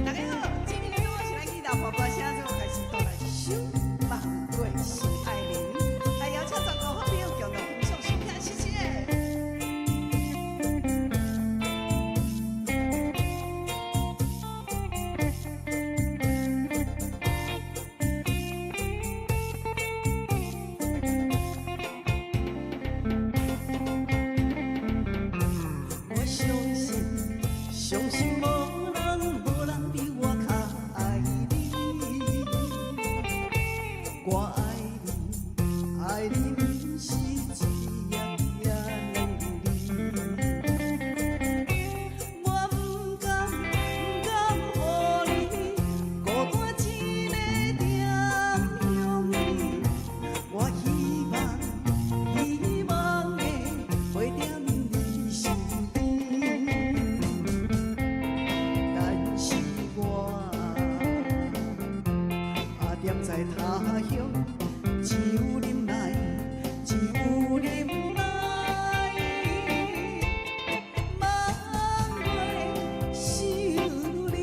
大家好，今天的节目是咱去到婆婆声，就开始倒来一首《望月想爱人》，来邀请全国好朋友共同欣赏收听，谢谢。我相信，相信無人，無人比我較愛你。我愛你，愛你毋是一夜兩日。我毋甘，毋甘予你孤單一個踮鄉里。我希望，希望會陪踮你身邊。但是我啊踮在他鄉，只有忍耐，只有忍耐。望月想你。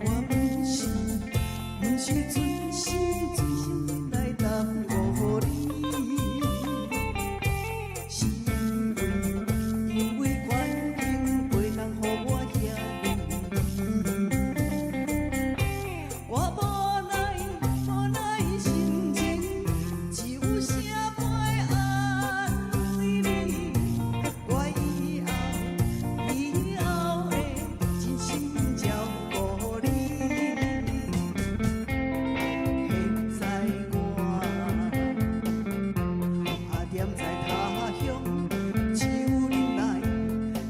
我毋是，毋是存心存心來耽誤你，是因為因為環境袂當予我遐美麗。我無奈無奈心情，只有寫批安慰你。我以後以後會真心照顧你。現在我啊踮在他鄉，只有忍耐，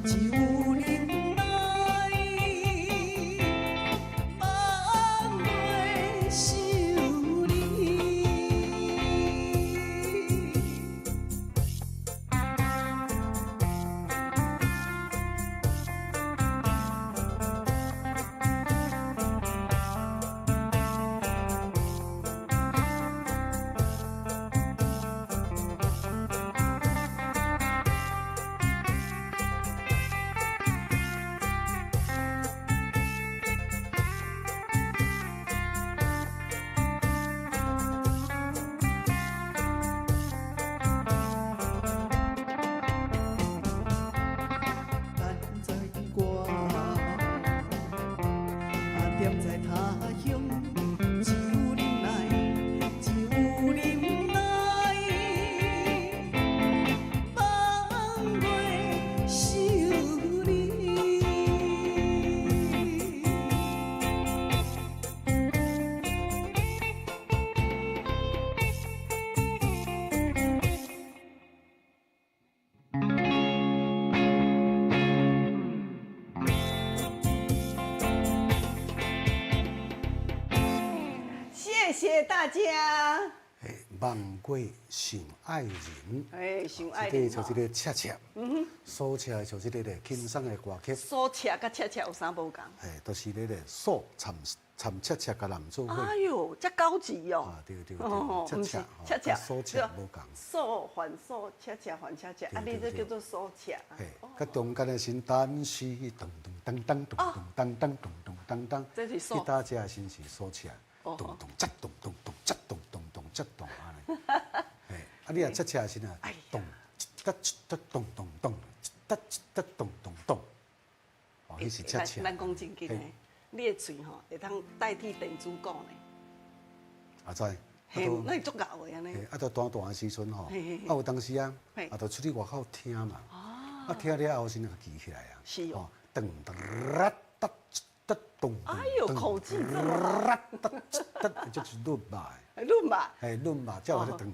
只有忍耐。望月想你。但在我啊踮在他鄉，只有忍耐，只有忍耐。望月想你。謝謝大家。嘿，望月想愛人，哎，想愛這個人就這個恰恰，素恰就這個咧輕鬆的歌曲，素恰佮恰恰有啥無仝？嘿，就是咧咧素參參恰恰佮男做伙。哎喲，遮高級哦！啊，對對對，恰恰，恰恰，素恰無仝。素還素，恰恰還恰恰，啊，你這叫做素恰。嘿，佮中間的是但是咚咚當當咚咚當當咚咚當當，這是素。去搭這先是素恰，咚咚恰咚咚咚恰咚咚咚恰咚按呢。嘿，啊，你若恰恰時啊，咚，一哒一哒咚咚咚，一哒一哒咚咚咚，哦，彼是恰恰。咱講真緊的，你的喙吼會當代替電子鼓呢？啊知。嘿，那是足𠢕的按呢。啊，都大大的時陣吼，啊有當時啊，啊就出去外口聽嘛，啊聽了後先就記起來啊。是哦。噔噔啦哒哒咚。哎呦，口技這麼好。啦哒哒，就是律嘛。律嘛。嘿，律嘛，叫我噔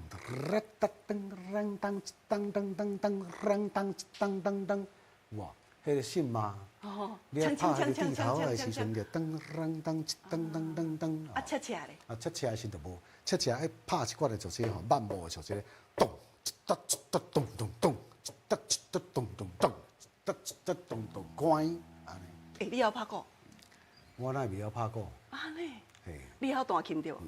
啦哒噔噔噔噔噔噔噔噔噔噔噔，哇，彼个信嘛。哦。你啊拍彼个地頭的時陣就噔噔噔噔噔噔噔。啊，切切咧。啊，切切的時就無，切切愛拍一寡的就這吼，慢步的就這個咚，哒哒咚咚咚，哒哒咚咚咚，哒哒咚咚，關按呢。欸，你曉拍鼓？我哪會袂曉拍鼓？按呢？你曉彈琴對無？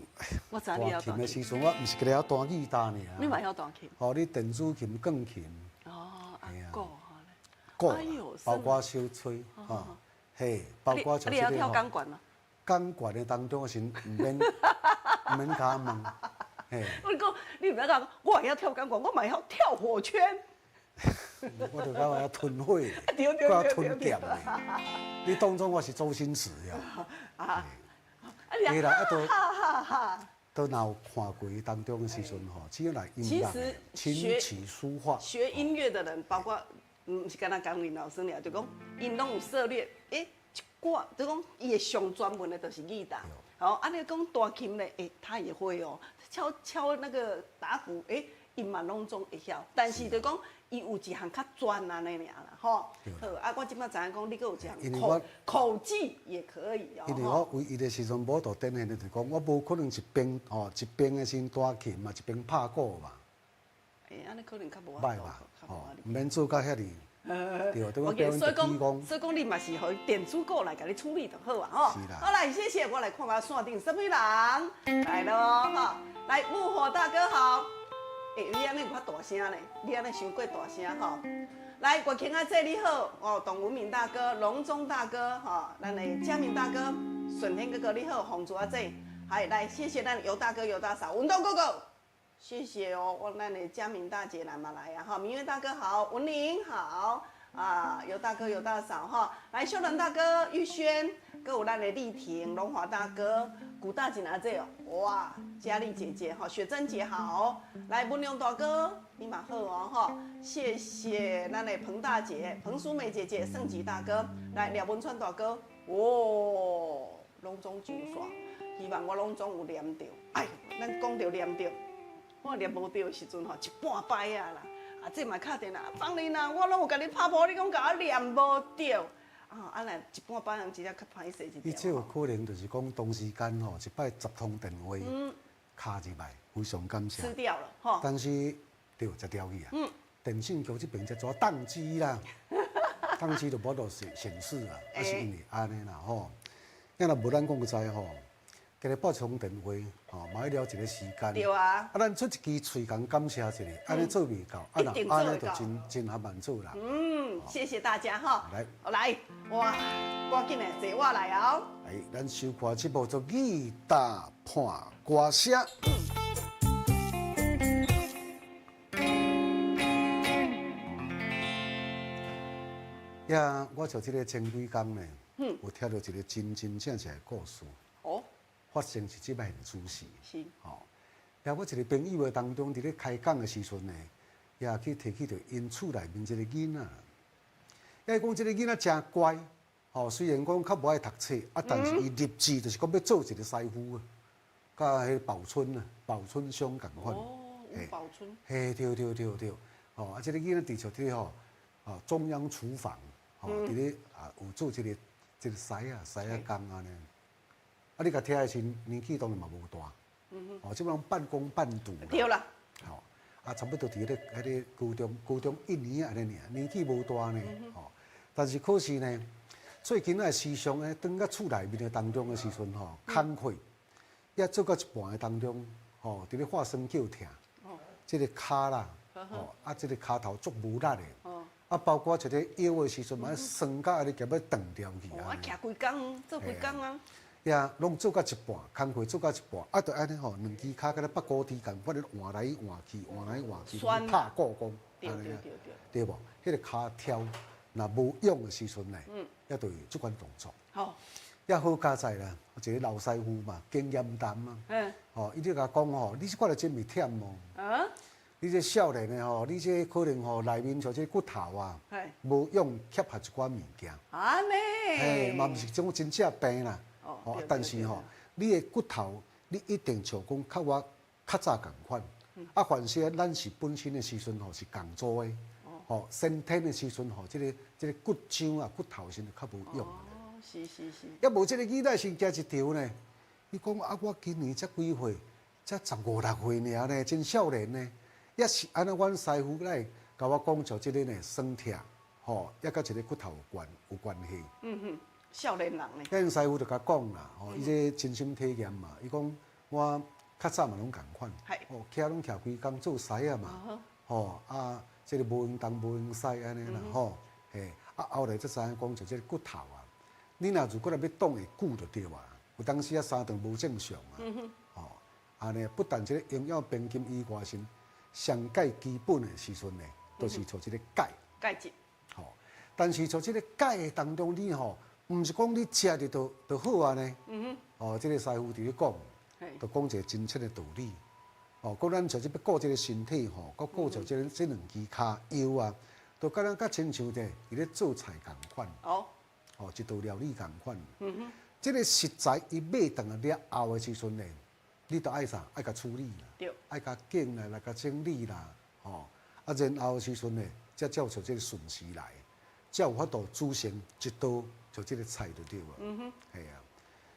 我知你曉彈琴。彈琴的時陣，我毋是干焦曉彈吉他爾。你嘛曉彈琴？吼，你電子琴、鋼琴。哦，啊，鼓鼓，包括小吹，吼，嘿，包括像這個。你曉跳鋼管嗎？鋼管的當中是毋免共我問，嘿。我講，你毋免講，我會曉跳鋼管，我嘛會曉跳火圈。我就講我吞火，我吞劍的。你當作我是周星馳呀？啊，對啦，啊，都都若有看過當中的時陣吼，只要來音樂，琴棋書畫。學音樂的人，包括毋是干焦江蕙老師爾，就講𪜶攏有涉獵。欸，一寡就講伊的上專門的就是吉他。好，按呢講彈琴咧，欸，他也會哦，敲敲那個打鼓，欸，伊嘛攏總會曉。但是就講伊有一項較專按呢爾啦，吼。好，啊，我這擺知影講你閣有一項口口技也可以哦。因為我唯一的時陣無法度展現的，就是講我無可能一邊吼一邊的先彈琴嘛，一邊拍鼓嘛。欸，按呢可能較無歹吧，吼，毋免做甲遐爾。對，對我表演所以講，所以講你嘛是予電子鼓來共你處理就好啊，吼。是啦。好來，謝謝，我來看下線頂啥物人來咯，吼。來，木火大哥好。欸，你按呢有較大聲咧，你按呢傷過大聲吼。來，國慶阿姐你好，哦，董文敏大哥、龍忠大哥，吼，咱的嘉明大哥、順天哥哥你好，洪珠阿姐，還來謝謝咱尤大哥、尤大嫂、文東哥哥，謝謝哦，我咱的嘉明大姐來嘛來啊，哈，明月大哥好，文玲好，啊，尤大哥、尤大嫂哈，來秀蘭大哥、玉軒，閣有咱的麗婷、龍華大哥、古大姐阿姐哦，哇，佳麗姐姐哈，雪珍姐好，來文良大哥你嘛好哦哈，謝謝咱的彭大姐、彭淑美姐姐、盛吉大哥，來廖文川大哥，哇，攏總上線，希望我攏總有念著，哎，咱講著念著，我念無著的時陣吼，一半擺啊啦，啊這嘛敲電話，芳玲啊，我攏有共你拍噗，你講共我念無著。啊，啊，若一半擺人真正較歹勢一點。伊這有可能就是講同時間吼，一擺十通電話敲入來，非常感謝。吃掉了吼。但是對，才掉去啊。電信局這邊才怎當機啦？當機就無法度顯示啊，啊是因為按呢啦吼。啊若無咱講個知吼，今日撥一通電話吼，嘛欲了一個時間。對啊。啊，咱出一支喙共感謝一下，按呢做袂到，啊若按呢就真真合萬做啦。嗯，謝謝大家哈。來，來，哇，趕緊的，坐我來哦。來，咱收看這部做《吉他伴歌聲》。呀，我就這個前幾工呢，有聽到一個真真正正的故事。哦。發生是這擺現主事。是。吼，呀，我一個朋友的當中，佇咧開講的時陣呢，也去提起著𪜶厝內面一個囡仔。伊講這個囡仔誠乖，吼，雖然講較無愛讀冊，啊，但是伊立志就是講欲做一個師傅啊，佮彼個寶春啊，寶春兄仝款。哦，吳寶春。嘿，對對對對，吼，啊，這個囡仔佇像佇吼，啊，中央廚房，吼，佇咧啊，有做這個這個師仔師仔工按呢。啊，你共聽的時年紀當然嘛無大，哦，這擺攏半工半讀。對啦。吼，啊，差不多佇彼個彼個高中，高中一年按呢爾，年紀無大呢，吼。但是可是呢，最近仔時常呢，轉到厝內面的當中的時陣吼，工課也做到一半的當中，吼，佇咧發酸叫疼，這個跤啦，吼，啊，這個跤頭足無力的，啊，包括一個腰的時陣嘛，酸甲按呢夾欲斷掉去啊。啊，徛規工，做規工啊。呀，攏做到一半，工課做到一半，啊，就按呢吼，兩支跤敢若北高低仝款咧換來換去，換來換去，拍鼓功，對對對對，對無？彼個跤挑若無用的時陣呢，也就會這款動作。好，也好佳哉啦，一個老師傅嘛，經驗談嘛。吼，伊就共講吼，你這款真袂忝哦。啊？你這少年的吼，你這可能吼內面像這骨頭啊，無用缺乏一寡物件。按呢？嘿，嘛毋是種真正病啦。哦，但是吼，你的骨頭你一定像講較我較早仝款。啊，凡是咱是本身的時陣吼是仝組的，吼先天的時陣吼，這個骨漿啊骨頭先就較無用。哦，是是是。抑無這個耳仔先行一條呢，伊講啊，我今年才幾歲？才十五六歲爾呢，真少年呢。抑是按呢，阮師傅來共我講，就這個呢酸痛，吼，抑佮一个骨頭有關係。嗯哼，少年人呢？阮師傅就共講啦，吼，伊這親身體驗嘛，伊講我較早嘛攏仝款，哦，徛攏徛規工做師仔嘛，吼啊，這個無閒東無閒西按呢啦，吼，嘿，啊後來才知影講就這個骨頭啊，你若如果若欲擋會久就對啊，有當時啊三頓無正常啊，吼，按呢不但這個營養平均以外時，上蓋基本的時陣呢，都是像這個鈣。鈣質。吼，但是像這個鈣的當中，你吼，毋是講你食著就好啊呢。哦，這個師傅佇咧講，就講一個真切的道理。哦，講咱像這欲顧這個身體吼，閣顧著這兩支跤腰啊，就敢若較親像者伊咧做菜仝款。哦，一道料理仝款。這個食材伊買轉來了後的時陣呢，你都愛啥？愛共處理啦，愛共揀啦，來共整理啦，吼。啊，然後的時陣呢，才照著這個順序來，才有法度煮成一道就這個菜就對啊。係啊。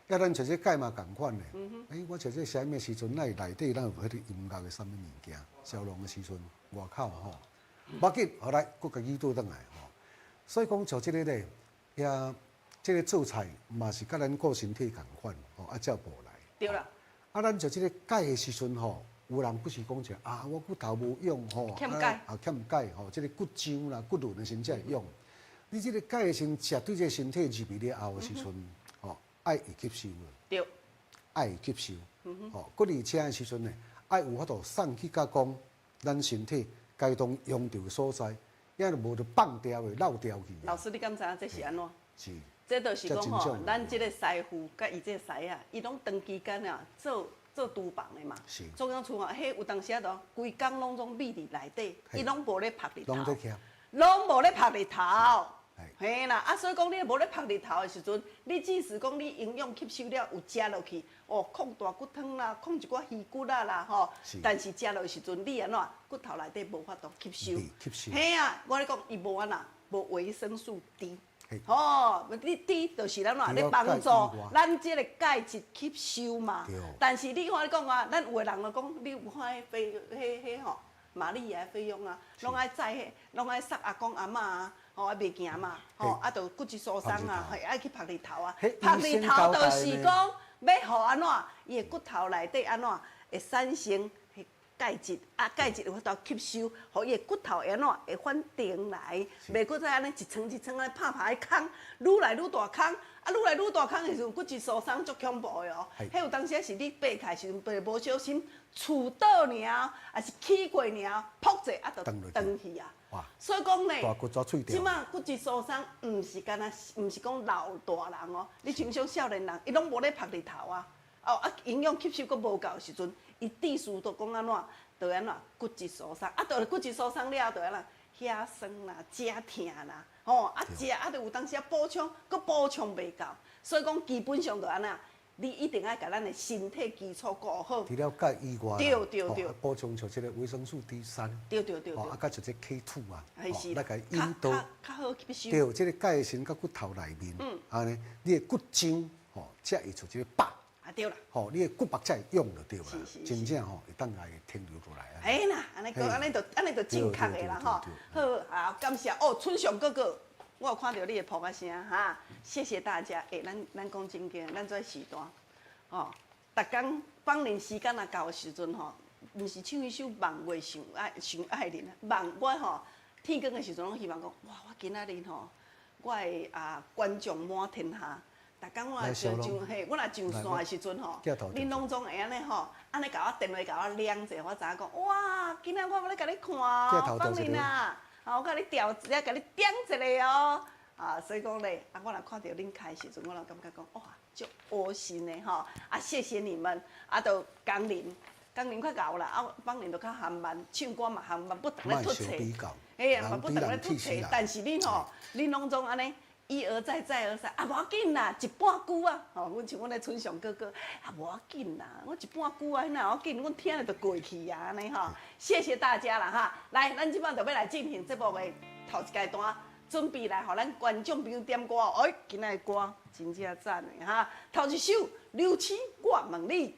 啊，咱像這鈣嘛仝款的。欸，我像這啥物時陣，咱內底咱有彼個音樂的啥物物件？消融的時陣，外口吼，無要緊，後來閣共伊倒轉來吼。所以講像這個咧，遐這個做菜嘛是佮咱顧身體仝款，吼，啊，照步來。對啦。啊，咱就這個鈣的時陣吼，有人不是講者啊，我骨頭無用吼，欠鈣啊欠鈣吼，這個骨漿啦、骨輪的時陣才會用。你這個鈣的時食對這個身體入去了後的時陣，吼，愛會吸收的。愛會吸收。吼，閣而且的時陣呢，愛有法度送去甲講，咱身體該當用著的所在，抑若無就放掉的、漏掉去。老師，你敢知影這是按怎？是。這就是講吼，咱這個師傅佮伊這個師仔，伊攏長期間啊做做廚房的嘛。中央廚房，彼有當時啊，就規工攏總覕佇內底，伊攏無咧曝日頭。攏咧徛。攏無咧曝日頭。嘿啦，啊，所以講你無咧曝日頭的時陣，你只是講你營養吸收了有食落去，哦，控大骨湯啦，控一寡魚骨仔啦，吼。但是食落去時陣，你按怎骨頭內底無法度吸收。吸收。嘿啊，我咧講伊無按怎，無維生素 D。吼，你 D 就是咱怎咧幫助咱這個鈣質吸收嘛。但是你看你講啊，咱有的人就講，你有看彼費彼彼吼，瑪利亞菲傭啊，攏愛載彼，攏愛送阿公阿嬤啊，吼啊袂行嘛，吼啊就骨質疏鬆啊，嘿愛去曝日頭啊，曝日頭就是講欲予按怎，伊的骨頭內底按怎會產生鈣質，啊鈣質有法度吸收，予伊的骨頭會按怎會反彈來，袂閣再按呢一層一層按呢拍拍彼空，愈來愈大空，啊愈來愈大空的時陣，骨質疏鬆足恐怖的哦。彼有當時是你爬起來時陣，爬無小心厝倒爾，抑是起過爾，噗者啊就斷去啊。所以講呢，這馬骨質疏鬆毋是干焦，毋是講老大人哦，你親像少年人，伊攏無咧曝日頭啊。哦啊，營養吸收閣無夠的時陣，伊致使都講按怎，就按怎骨質疏鬆，啊，就骨質疏鬆了後，就按怎遐酸啦、遮疼啦，吼啊食啊，就有當時啊補充，閣補充袂夠，所以講基本上就按怎，你一定愛共咱的身體基礎顧好。除了鈣以外，對對對，補充像這個維生素 D 三，對對對對，啊，佮像這 K2 啊，來共引導，較好吸收。對，這個鈣先佮骨頭內面，按呢，你的骨漿吼，才會出這個肉。啊對啦，吼，你的骨肉才會用就對啦，真正吼會當來停留落來。嘿啦，按呢講，按呢就正確的啦吼。好啊，感謝哦，春祥哥哥，我有看著你的噗仔聲哈，謝謝大家。欸，咱講真經，咱這時段，吼，逐工放練時間若到的時陣吼，毋是唱一首《望月想愛想愛恁》，望我吼天光的時陣攏希望講，哇，我今仔日吼，我的啊觀眾滿天下。逐工我若上上嘿，我若上線的時陣吼，恁攏總會按呢吼，按呢共我電話共我亮者，我知影講，哇，今仔我欲來共你看哦，芳玲啊，啊，我共你調一下，共你點一下哦，啊，所以講咧，啊，我若看著恁開時陣，我就感覺講，哇，足窩心的吼，啊，謝謝你們，啊，就工人，江玲較𠢕啦，啊，芳玲就較含慢，唱歌嘛含慢，不同咧莫凸冊相比較，嘿啊，嘛人不同咧對人凸冊氣死人，但是恁吼，恁攏總按呢一而再再而三，啊，無要緊啦，一半句啊，吼，阮像阮的春祥哥哥，啊，無要緊啦，我一半句啊，哪有要緊，阮聽了就過去啊，按呢吼，謝謝大家啦哈，來，咱這擺就欲來進行節目的頭一階段，準備來予咱觀眾朋友點歌，哎，今仔的歌真正讚的哈，頭一首劉星，我問你。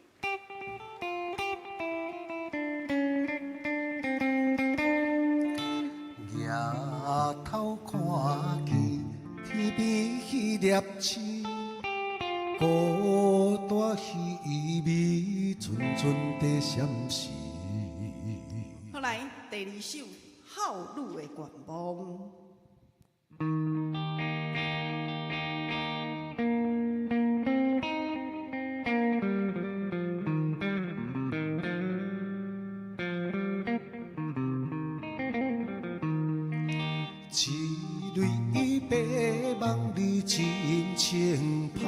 抬頭看見天邊彼粒星，孤單稀微，陣陣地閃爍。好來，第二首《孝女的願望》。一蕊白夢裡真清芳，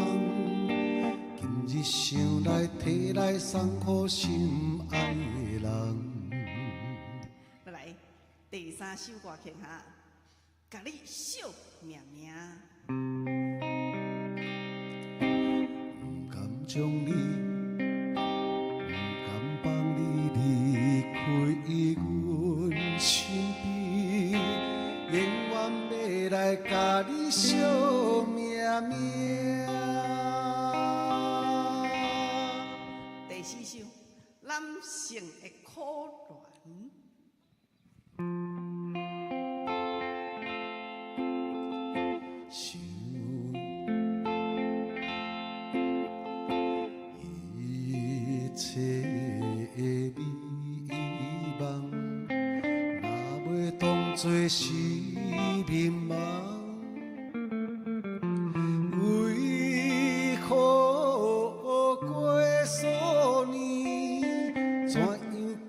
今日想來提來送予心愛的人。來，第三首歌曲哈，共你惜命命。毋甘將你，毋甘放你離開阮身邊，永遠欲來共你惜命命。第四首，男性的可憐。想一切的美夢，若欲當作是眠夢，為何過數年，怎樣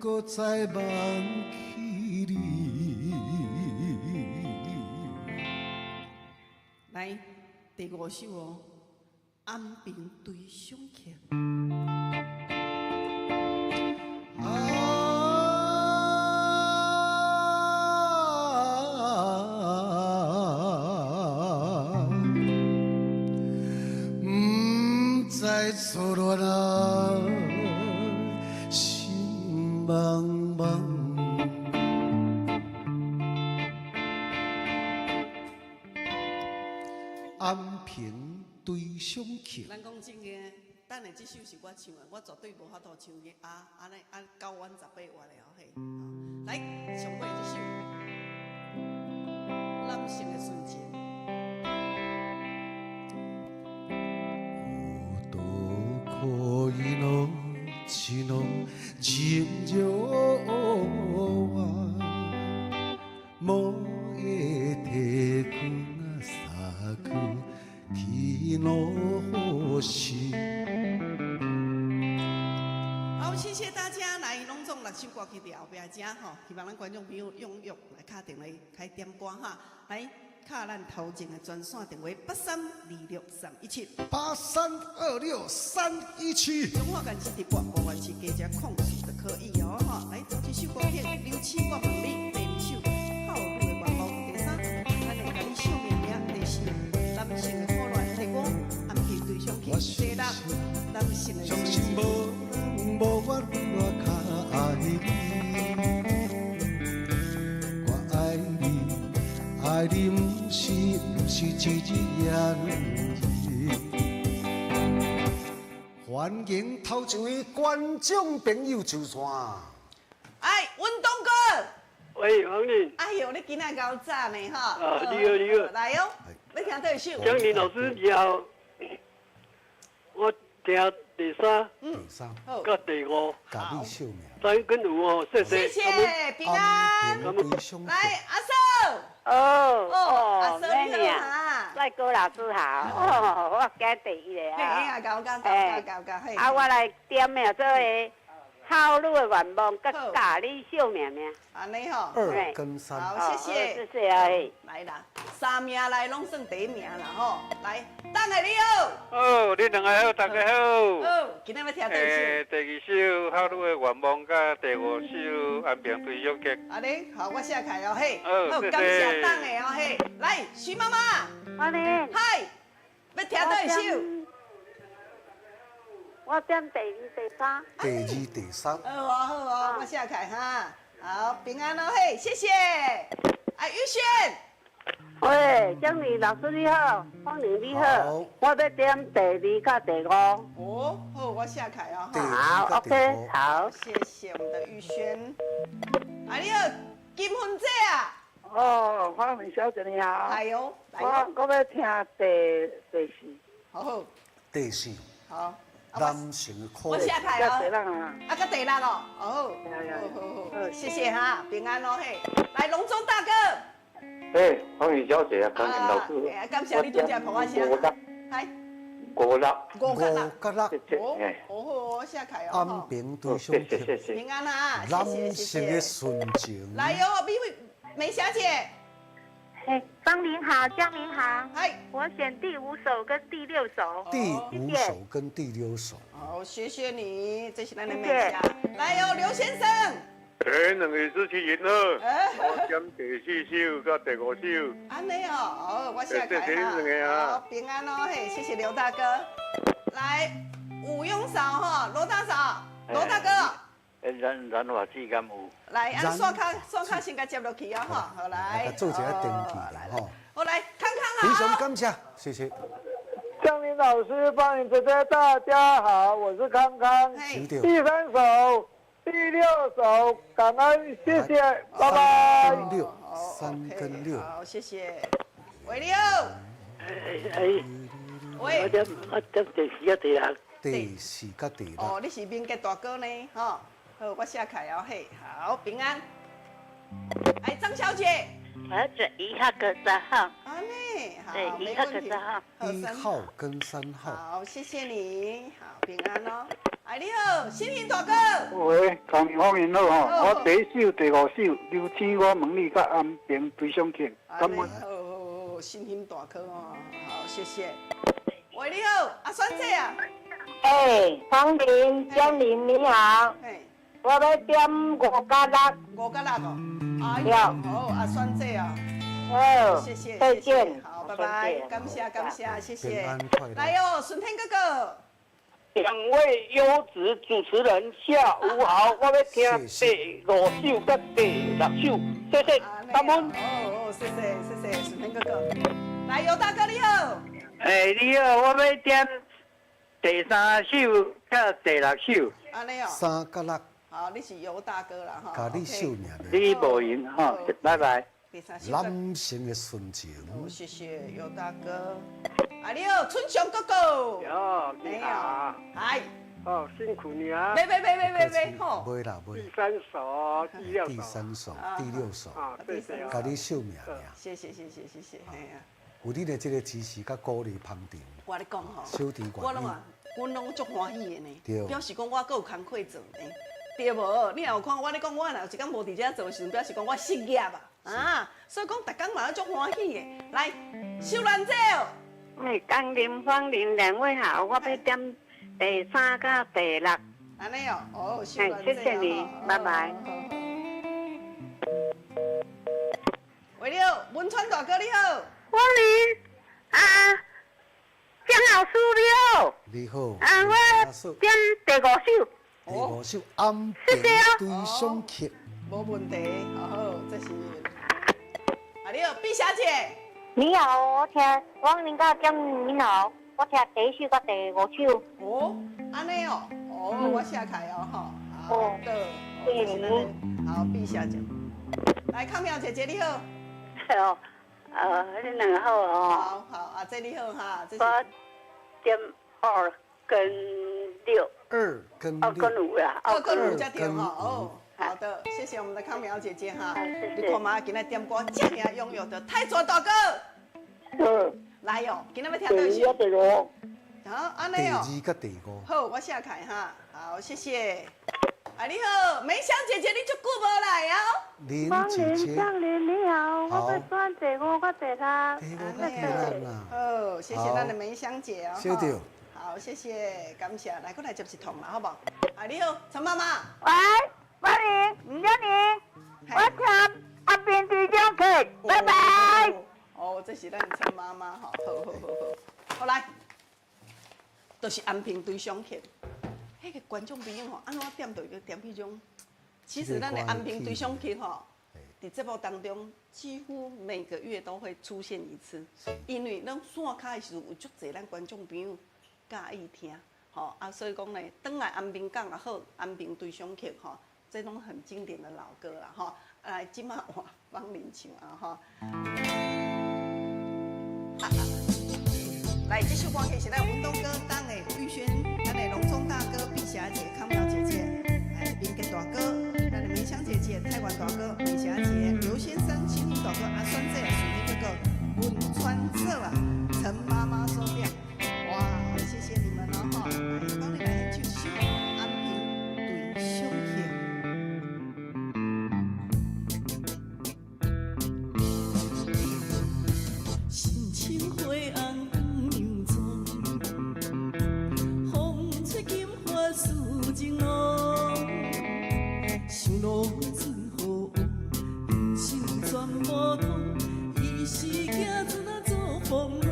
閣再忘記你？來，第五首哦，安平對上曲。啊，毋知初戀啊，心茫茫。安平對上曲。咱講真的，等下這首是我唱的，我絕對無法度唱去啊！按呢啊9彎18月的哦嘿，來，上尾這首男性的純情。男命の人情は燃えてくが咲く木の星。好，謝謝大家來，攏總六首歌曲佇後壁遮吼，希望咱觀眾朋友踴躍來敲電話開點歌哈，來敲咱頭前的專線電話8326317。 8326317。中華電視直播，無管是加加控訴就可以哦吼。來，頭一首歌曲《劉星我問你》，第二首《孝女的願望》，第三，咱會共你惜命命，第四，男性的可憐，第五，安平對上曲，第六，男性的相純情。信無人無我愈較愛你，我愛你，愛你毋是一日兩日。歡迎頭一位觀眾朋友上線。哎，文東哥，喂，黃玲，哎呦，你今仔𠢕早呢吼！啊你好你好來哦，欲聽佗一首？江玲老師你好，我聽第三第三，好，佮第五，共你惜命。三跟五哦，謝謝謝。謝平安。安平對上來，阿嫂，哦哦，阿嫂你美女好哈。帥哥老師好，哦，我今第一個嘿啊。啊，𠢕𠢕𠢕𠢕𠢕嘿。啊，我來點的這個孝女的願望，佮好共你惜命命。按呢吼。二跟三，好，謝謝。謝謝啊。來啦，三名內攏算第一名啦吼。來，等下你好。好，恁兩個好，大家好。好，今仔欲聽佗一首？欸，第二首《孝女的願望》佮第五首《安平對象曲》。按呢，好，我寫起來哦嘿。好，感謝等的哦嘿。來，徐媽媽。歡迎。嗨，欲聽佗一首？我點第二、第三。第二、第三。好哦，好哦，我寫起來哈。好，平安哦嘿，謝謝。哎，玉璇。喂，江玲老師你好，芳玲你好，我欲點第二佮第五。哦，好，我寫起來哦。好，OK，好。謝謝我們的玉璇。哎，你好，金芬姐啊。哦，芳玲小姐你好。哎喲，我欲聽第四。好好。第四。好。男性的苦。我寫起來哦。啊，佮第六哦。哦。好好好，謝謝哈，平安哦嘿。來，龍中大哥。哎，芳玲小姐啊，感謝老師。感謝你拄才捧我聲。五六。來。五六。五佮六。五佮六。哦，好，我寫起來哦。安平對象曲。平安啊，男性的純情。來喲，美惠梅小姐。嘿，芳玲好，江玲好。嗨，我選第五首跟第六首。第五首跟第六首。好，謝謝你，這是咱的美霞。來喲，劉先生。哎，兩位主持人好，我點第四首佮第五首。按呢哦，哦，我寫起來哈。好，平安哦，嘿，謝謝劉大哥。來，吳勇嫂哈，羅大嫂，羅大哥。哎，染髮劑敢有？來，按刷卡，刷卡先共接落去哦，哈，好來。做一下登記啦，吼。好來，康康好。非常感謝，謝謝。江林老師，芳玲姐姐，大家好，我是康康。第三首。第六首，感恩，謝謝，拜拜。三六，三跟六。好，謝謝。喂，你好。哎，喂。我點第四佮第六。第四佮第六。哦，你是民傑大哥呢，吼。好，我寫起來哦，嘿，好，平安。哎，張小姐。我要選一號跟三號。按呢，好，對，一號跟三號。一號跟三號。好，謝謝你，好，平安哦。哎，你好，新平大哥。喂，康芳玲好吼，我第一首、第五首，劉星我問你佮安平對象曲，感恩。好好好，新興大哥哦，好，謝謝。喂，你好，阿酸姐啊。哎，芳玲、江玲你好。我欲點五佮六。五佮六哦。哎喲，好，阿酸姐啊。好，謝謝，再見。好，拜拜，感謝感謝，謝謝。來喲，順天哥哥。兩位優質主持人下午好，我欲聽第五首佮第六首，謝謝，感恩。哦哦，謝謝謝謝，順天哥哥。來，尤大哥你好。哎，你好，我欲點第三首佮第六首。按呢哦。三佮六。好，你是尤大哥啦，哈。共你秀名。你無閒哈，拜拜。第三首。男性的純情。好，謝謝尤大哥。啊，你好，春祥哥哥。喲，你好。嗨。哦，辛苦你啊。袂袂袂袂袂袂，吼。袂啦袂。第三首，第六首。第三首，第六首。啊，謝謝。共你秀名爾。謝謝謝謝謝謝，嘿啊。有你的這個支持佮鼓勵捧場。我咧講吼，小弟我攏啊，阮攏足歡喜的呢。對。表示講我閣有工課做呢。對無？你若有看我咧講，我若有一工無佇遮做的時陣，表示講我失業啊！啊，所以講逐工嘛足歡喜的。來，秀蘭姐哦。哎，江林、芳玲兩位好，我欲點第三佮第六。按呢哦，哦，秀蘭姐。謝謝你，拜拜。喂，你好，文川大哥你好。芳玲，啊，江老師你好。你好。啊，我點第五首。第五首安平對象曲。無問題，好，這是。啊，你好，畢小姐。你好，我聽王林佮江你好，我聽第一首佮第五首。哦，按呢哦，哦，我寫起來哦，吼。好的，謝謝你。好，畢小姐。來，康苗姐姐你好。哦，你兩個好哦。好好，阿姐你好哈。我點二跟六。二跟六。二跟五啦。二跟五才對吼。哦，好的，謝謝我們的康苗姐姐哈。你看嘛，今仔點歌這爾踴躍的泰卓大哥。嗯。來哦，今仔欲聽佗一首？第二、第五。好，按呢哦。第二佮第五。好，我寫起來哈。好，謝謝。啊你好，梅香姐姐，你足久無來啊？林姐姐，江林你好，我欲選第五佮第六。第五佮第六啦。好，謝謝咱的梅香姐哦。收到。好，謝謝，感謝。來，閣來接一通啦，好無？啊你好，陳媽媽。喂，芳玲，江玲，我聽安平對象曲，拜拜。哦，這是咱陳媽媽吼，好好好好，好來，就是安平對象曲。彼個觀眾朋友吼，按怎點就去點彼種？其實咱的安平對象曲吼，佇節目當中幾乎每個月都會出現一次，因為咱線跤的時陣有足濟咱觀眾朋友佮意聽，吼啊，所以講呢，轉來安平港也好，安平對象曲吼，這攏很經典的老歌啦，吼。來，這馬換芳玲唱啊，吼。來，這首歌曲是咱文東哥、黨的玉軒、咱的龍中大哥、碧霞姐、康苗姐姐，哎，林杰大哥，咱的梅香姐姐、泰源大哥、美霞姐、劉先生、新興大哥、阿孫姐，屬於這個汶川社啊，陳媽媽所點，哇，謝謝你們哦，哈，來，幫你來唱首安平對象曲。心情灰暗。想路子予人生全無通，伊是行船仔做風浪，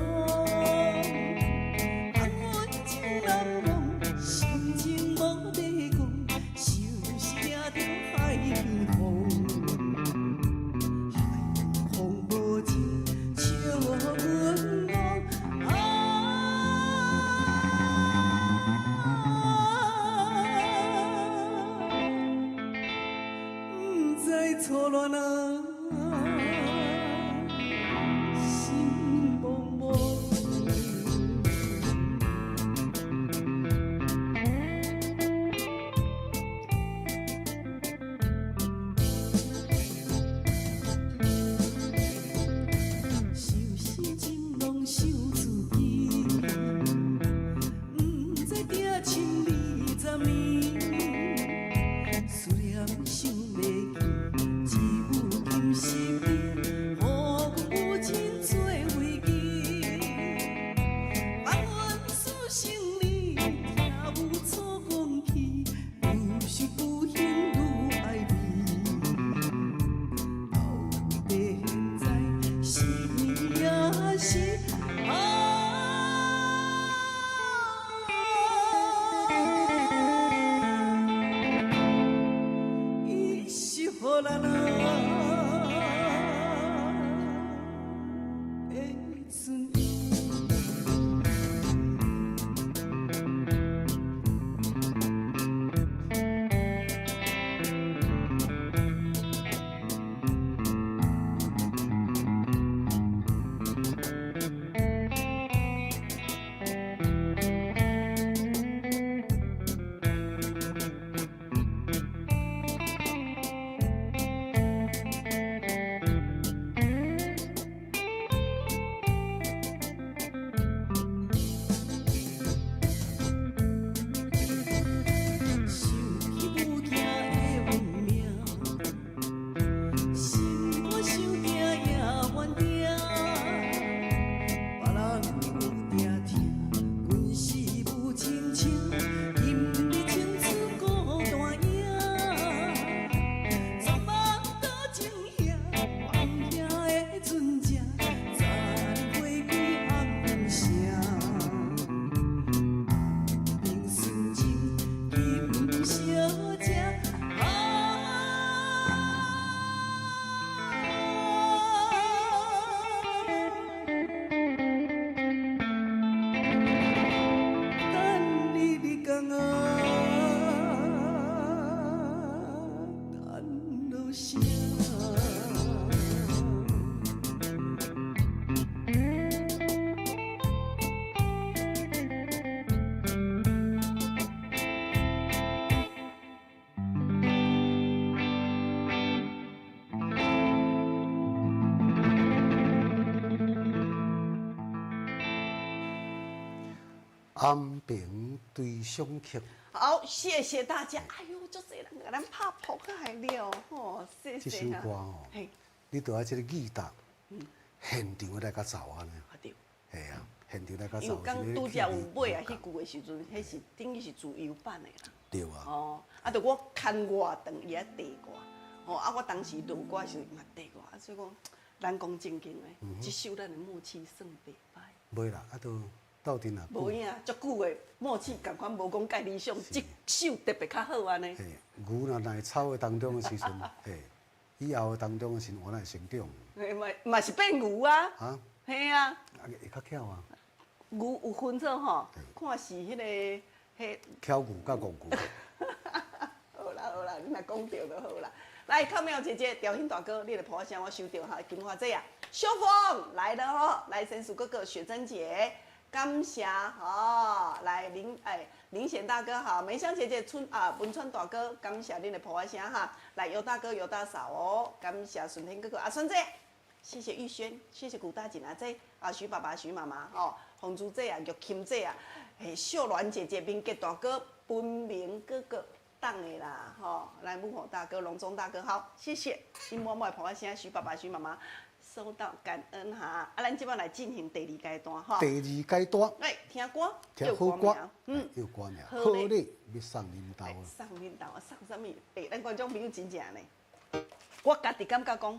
红云情難忘，心情無得講，想是惊著海風，海風無情，笑阮戆。錯亂啊，心茫茫。想心情攏想自己，毋知定情20年，思念想袂起。身邊，予阮母親做慰藉。放阮此生里，聽有错讲起，愈想愈兴愈爱味。到底现在是也是啊？伊是予咱啊。安平对象曲。好，謝謝大家。哎喲，足濟人共咱拍撲來了，吼，謝這謝首歌吼，你著愛這個記得，現場來共奏按呢。對。嘿啊，現場來共奏。因為剛拄才有尾啊，彼句的時陣，彼是等於是自由版的啦。對啊。哦，啊，著我牽偌長，伊愛綴我。吼，啊，我當時錄歌的時陣嘛綴我，啊，所以講，咱講正經的，這首咱的默契算袂歹。袂啦，啊，都鬥陣啊。無影，足久的默契仝款無講介理想，這首特別較好按呢。嘿，牛若來草的當中的時陣，嘿，以後的當中的時陣，我來成長。嘿，嘛嘛是變牛啊。啊？嘿啊。啊，會較巧啊。牛有分做吼，看是彼個彼。巧牛佮戇牛。好啦好啦，你若講著就好啦。來，康妙姐姐、調興大哥，你的噗仔聲我收著哈。金華姐啊，秀鳳來了哦，來神鼠哥哥、雪珍姐，感謝吼。來林哎林賢大哥好，梅香姐姐春啊文川大哥，感謝恁的噗仔聲哈。來尤大哥、尤大嫂哦，感謝順天哥哥阿孫姐，謝謝玉軒，謝謝古大姐阿姐啊徐爸爸、徐媽媽吼，紅珠姐啊、玉琴姐啊，嘿秀鸞姐姐、明杰大哥、文明哥哥。當的啦，吼，來木火大哥、龍中大哥，好，謝謝。你默默噗仔聲，徐爸爸、徐媽媽，收到感恩哈。啊，咱這擺來進行第二階段哈。第二階段。來聽歌，聽好歌，嗯，有歌名。好咧，欲送恁兜。送恁兜啊，送啥物？欸，咱觀眾朋友真正呢，我家己感覺講，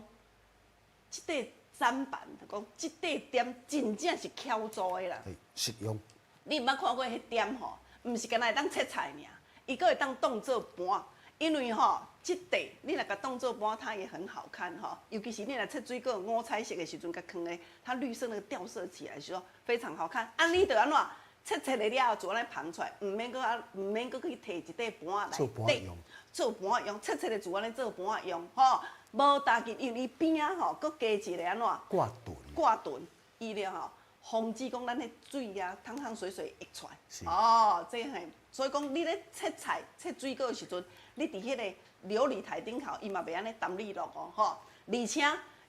這塊砧板，講這塊點真正是巧做的啦。實用。你毋捌看過彼點吼？毋是干焦會當切菜爾。伊閣會當當做盤，因為吼，這塊你若共當做盤，它也很好看吼。尤其是你若切水果五彩色的時陣，共囥咧，它綠色那個掉色起來時候非常好看。按呢就按怎切切了了後，就按呢捧出來，毋免閣啊，毋免閣去提一塊盤來底做盤用，切切的就按呢做盤用吼。無焦緊，因為伊邊仔吼閣加一個按怎掛盾，掛盾，伊了吼，防止講咱彼水啊湯湯水水溢出來。哦，這嘿。所以講，你咧切菜、切水果的時陣，你佇彼個琉璃台頂頭，伊嘛袂按呢澹你落哦，吼。而且，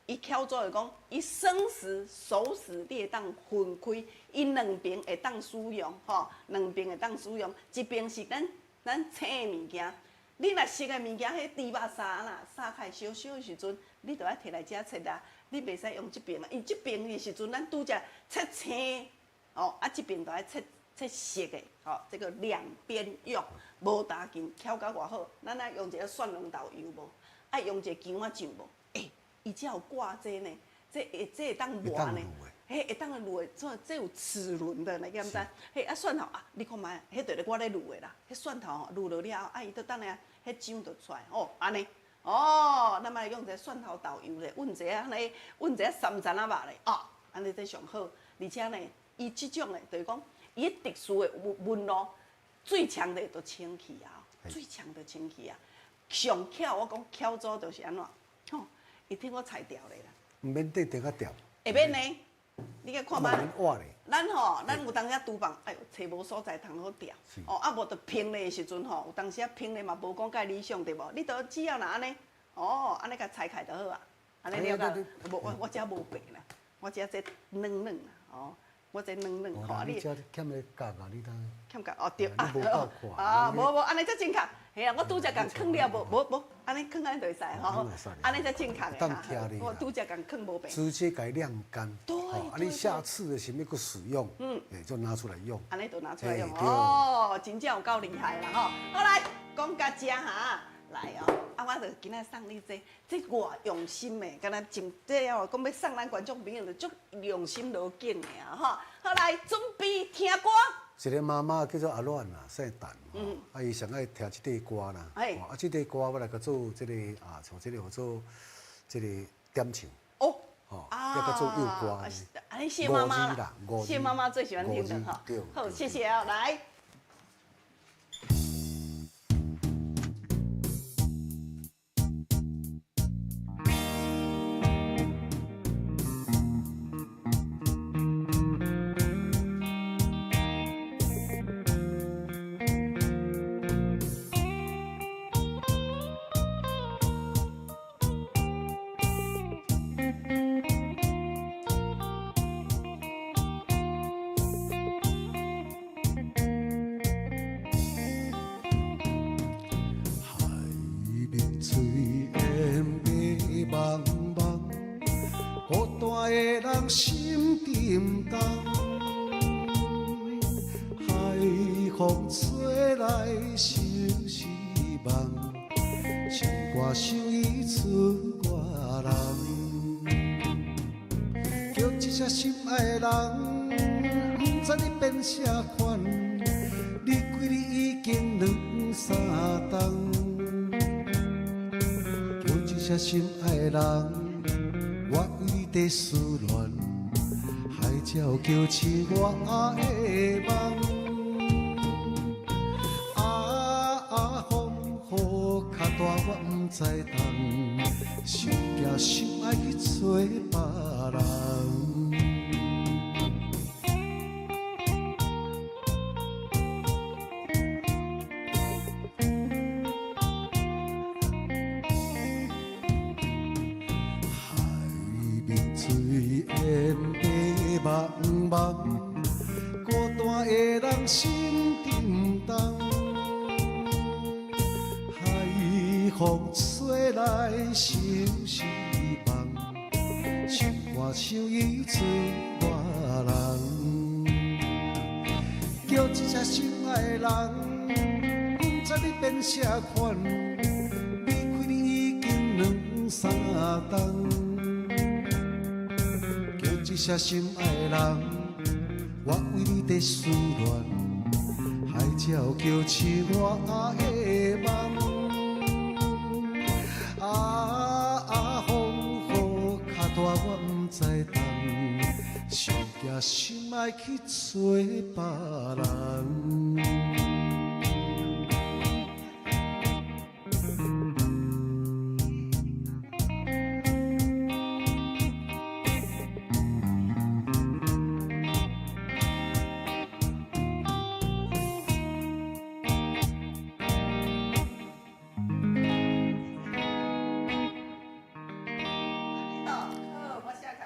伊巧做的講，伊生食、熟食，你會當分開，伊兩邊會當使用，吼，兩邊會當使用。一邊是咱咱青的物件，你若熟的物件，彼豬肉沙啦，沙開燒燒的時陣，你就愛提來遮切啦。你袂使用這邊啊，因為這邊的時陣，咱拄則切青，哦，啊，這邊就愛切。切熟的，吼，這個兩邊用，無焦緊，巧甲偌好。咱愛用一個蒜蓉豆油無？愛用一個薑仔醬無？欸，伊才有掛這呢，這會這會當磨呢，彼會當滷的，這這有齒輪的，你敢知？彼啊蒜頭啊，你看覓，彼就是我咧滷的啦。彼蒜頭吼滷落了後，啊伊就等下，彼醬就出來，哦，按呢，哦，咱來用一個蒜頭豆油咧，混一下按呢，混一下三層仔肉咧，哦，按呢這上好。而且呢，伊這種的，就是講。伊特殊的紋路，最強的就清氣啊，最強的清氣啊，上巧我講巧做就是按怎，吼，伊替我裁掉咧啦。毋免缀定較掉。會免呢？你共看覓？咱吼，咱有當時廚房，哎喲，揣無所在通好吊。哦，啊無就烹咧的時陣吼，有當時啊烹咧嘛無講介理想對無？你都只要若按呢，哦，按呢共裁開就好啊。按呢了解？無我我遮無白啦，我遮這軟軟啦，哦。我這軟軟，吼你遮欠咧角啊，你當欠角哦對啊，你無夠看啊，無無，按呢才正確，嘿啊，我拄才共囥了，無無無，按呢囥按呢就會使吼，按呢才正確的哈。我拄才共囥無變。直接共晾乾，對，啊，你下次的時欲閣使用，嗯，就拿出來用。按呢就拿出來用，哦，真正有夠厲害啦吼。好來，講到遮哈，來哦，啊，我就今仔送你這，這偌用心的，敢若真這哦，講欲送咱觀眾朋友就足用心落景的啊，吼。好來，準備聽歌。一個媽媽叫做阿亂啦，姓陳，啊，伊上愛聽這塊歌啦，啊，這塊歌我來共做這個啊，像這個號做這個點唱，哦，吼，要共做幼歌。啊，你謝媽媽啦，謝媽媽最喜歡聽的哈。好，謝謝啊，來。沉重。海风吹来相思梦，心肝想伊出外人。叫一声心爱的人，毋知你变啥款，离开你已经两三冬。叫一声心爱的人，我为你伫思恋，海鸟叫醒我的梦。啊啊，风雨较大，我毋知当，伤惊心爱去揣别人。海面水烟白茫茫，孤单的人心沉重。海风吹来相思梦，心肝想伊出外人。叫一声心爱的人，毋知你变啥款，离开你已经两三冬。叫一声心爱的人，我为你伫思恋，海鸟叫醒我的梦。啊啊，风雨较大，我毋知当，伤惊心爱去揣别人。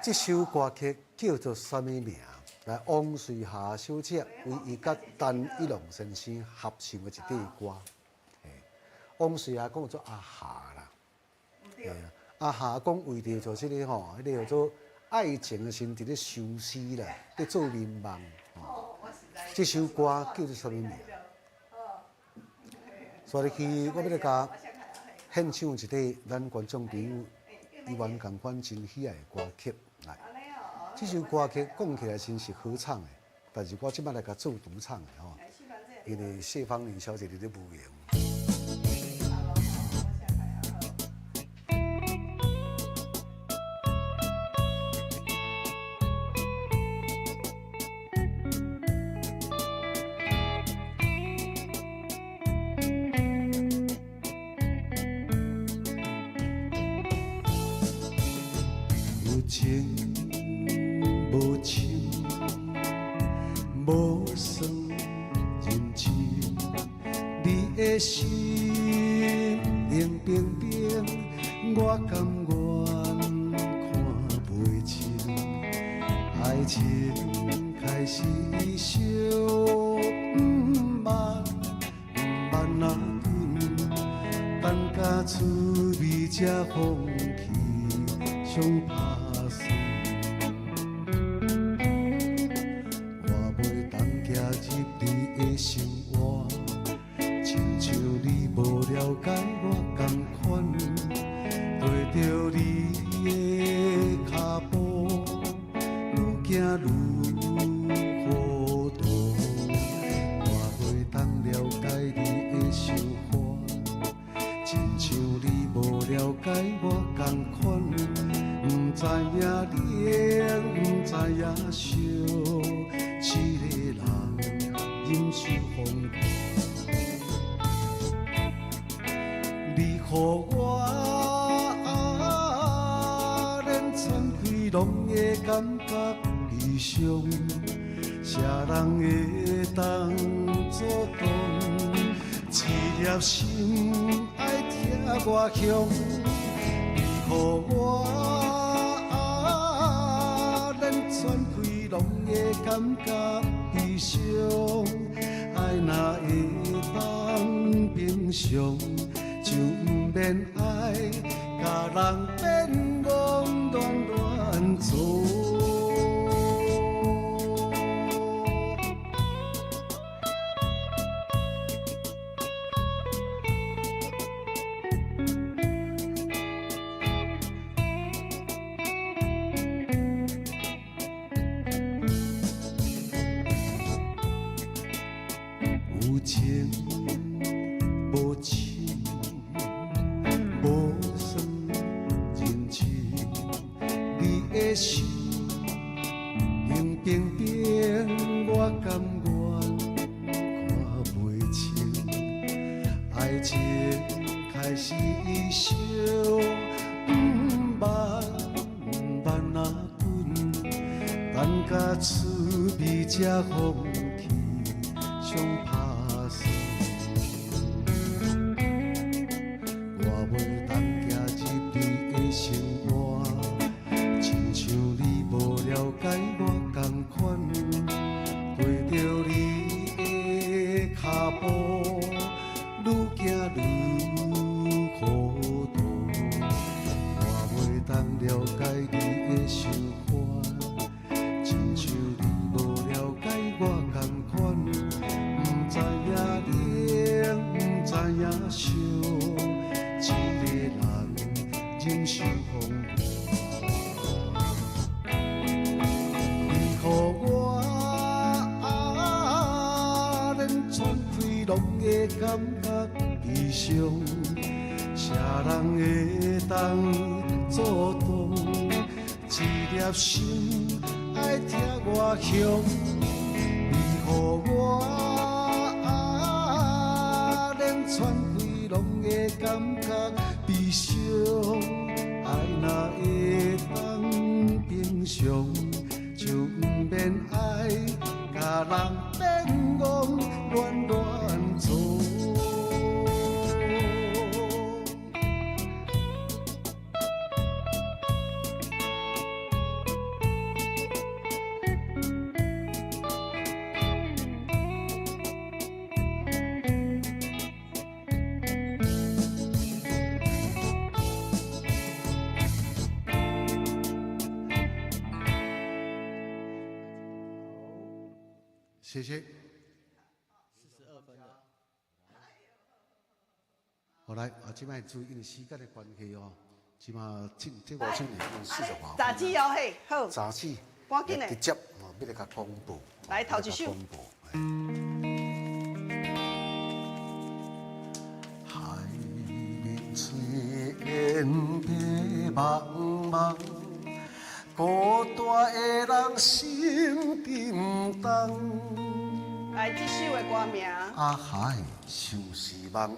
这首歌曲叫做啥物名？来，王瑞霞小姐为伊佮陈一龙先生合唱的一支歌。王瑞霞讲做阿霞啦，阿霞讲为著做这个吼，彼个叫做爱情的时阵伫咧相思啦，伫做眠梦。这首歌叫做啥物名？所以去，我欲来共献唱一个咱观众朋友伊原仝款真喜爱的歌曲。来，这首歌曲讲起来真是好唱的，但是我这摆来共做独唱的吼，因为谢芳玲小姐伫咧无闲。有情无深，无算认真，你的心冷冰冰，我甘愿看袂清。爱情开始小慢，慢仔紧，等甲趣味才放弃，伤拍算。我袂当行入你的生活，亲像你无了解我仝款，跟著你的跤步，愈行愈糊涂。我袂当了解你的想法，亲像你无了解我仝款，毋知影冷，毋知影烧，一个人忍受风雨。你予我连喘气拢会感觉悲伤，啥人会当阻挡？一粒心爱疼偌凶，你予我连喘气拢会感觉悲伤，爱若会当平常，就毋免爱共人变戆乱乱做。情無深，無算認真，你的心冷冰冰，我甘願看袂清。愛情開始相慢慢仔滾，等甲滋味才放棄，傷拍算。我袂當行入你的生活，親像你無了解我仝款，跟著你的跤步，愈行愈糊塗。我袂當了解你的想法，親像你無了解我仝款，毋知影冷，毋知影燒，一个人忍受風雨。你予我連喘氣攏會感覺悲傷，啥人會當阻擋？這粒心愛疼偌凶，你予我連喘氣攏會感覺悲傷，愛若會當平常，就毋免愛共人變戇亂亂做。謝謝。42分了。好來，啊，這擺注意，因為時間的關係哦，這馬這這五千年用40外分。早起哦，嘿，好。早起。趕緊的。直接哦，欲來共公布。來，頭一首。公布。海面水煙白茫茫，孤單的人心沉重。來，這首的歌名。阿海相思夢。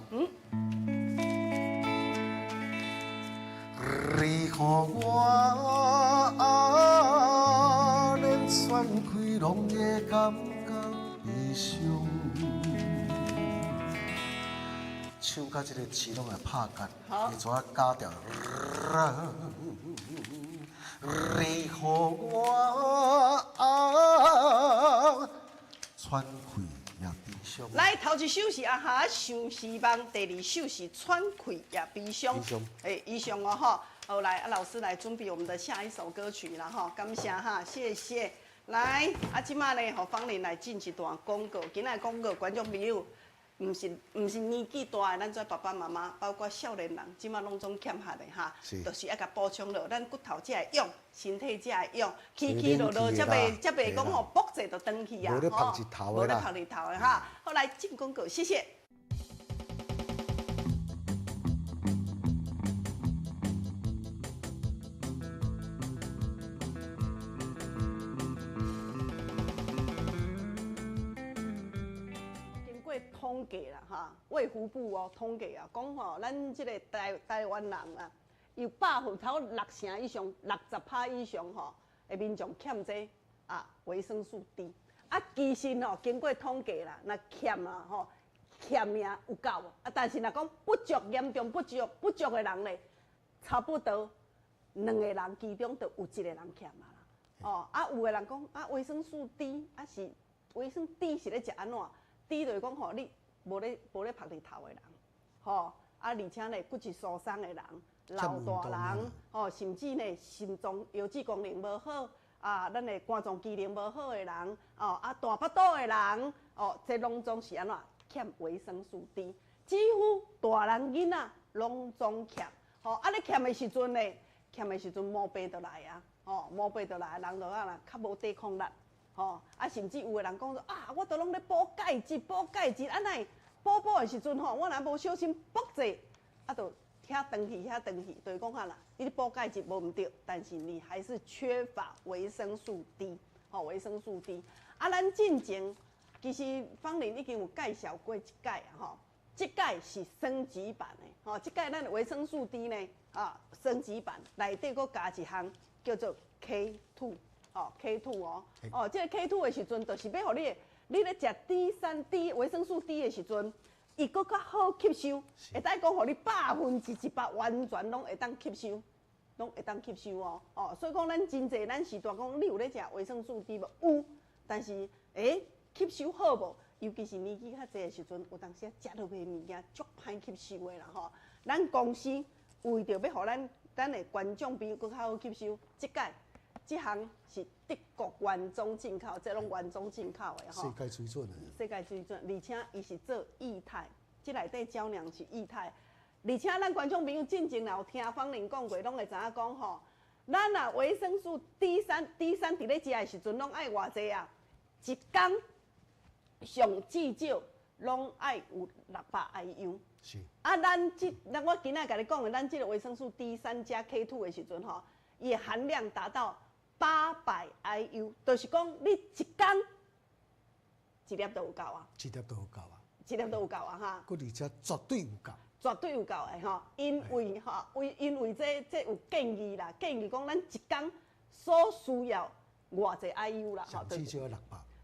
你予我連喘氣攏會感覺悲傷。唱到這個詞攏會拍結，你怎加調？你予我喘氣也悲傷。來，頭一首是阿哈相思夢，第二首是喘氣也悲傷。欸，以上哦吼，好來，啊老師來準備我們的下一首歌曲啦吼，感謝哈，謝謝。來，啊這馬呢，予芳玲來進一段廣告。今仔廣告，觀眾朋友，毋是年紀大的，咱做爸爸媽媽，包括少年人，這馬攏總欠缺的哈，就是愛共補充落，咱骨頭才會勇，身體才會勇，起起落落才袂講吼，搏者就轉去啊，無咧曝日頭的啦，無咧曝日頭的哈。好，來進廣告，謝謝。統計啦，哈，衛福部哦統計啊，講吼，咱這個台灣人啊，有60%以上，60%以上吼的民眾欠這啊維生素 D。啊，其實吼，經過統計啦，若欠啊吼，欠命有夠啊，但是若講不足嚴重不足的人咧，差不多2個人其中就有1個人欠啊啦。哦，啊，有的人講啊，維生素 D 啊是維生 D 是咧食按怎？D 就是講吼，你無咧曝日頭的人，吼啊，而且咧骨質疏鬆的人、老大人，吼，甚至呢心臟腰子功能無好啊，咱的肝臟機能無好的人，哦啊大腹肚的人，哦，這攏總是按怎欠維生素 D，幾乎大人囡仔攏總欠，吼啊你欠的時陣呢，欠的時陣毛病就來啊，吼毛病就來，人就啊啦較無抵抗力，吼，啊，甚至有的人講說啊，我都攏咧補鈣質，補鈣質，啊，哪會補補的時陣吼，我若無小心補濟，啊，就遐斷去，遐斷去，就是講哈啦，你咧補鈣質無毋對，但是你還是缺乏維生素 D，吼，維生素 D。啊，咱進前其實芳玲已經有介紹過一擺啊，吼，這擺是升級版的，吼，這擺咱的維生素 D 呢，啊，升級版內底閣加一項叫做 K2。哦，K2 哦，哦，這個 K2 的時陣，就是欲予你的，你咧食 D3 D 維生素 D 的時陣，伊閣較好吸收，會當講予你100%完全攏會當吸收，攏會當吸收哦。哦，所以講咱真濟咱時代講，你有咧食維生素 D 無？有，但是吸收好無？尤其是年紀較濟的時陣，有當時食落去的物件足歹吸收的啦吼。咱公司為著欲予咱的觀眾朋友閣較好吸收，這擺這項是德國原裝進口，這攏原裝進口的吼。世界水準的。世界水準，而且伊是做液態，這內底膠囊是液態，而且咱觀眾朋友進前若有聽芳玲講過，攏會知影講吼，咱若維生素 D3 D3 佇咧食的時陣，攏愛偌濟啊？一工上至少攏愛有600 IU。是。啊，咱這，咱我今仔共你講的，咱這個維生素 D3 加 K2 的時陣吼，伊的含量達到800 IU，就是講你一工一粒就有夠啊！一粒都有夠啊！一粒都有夠啊！哈！閣而且絕對有夠。絕對有夠的吼，因為吼，因為這有建議啦，建議講咱一工所需要偌濟 IU 啦，吼，至少要600。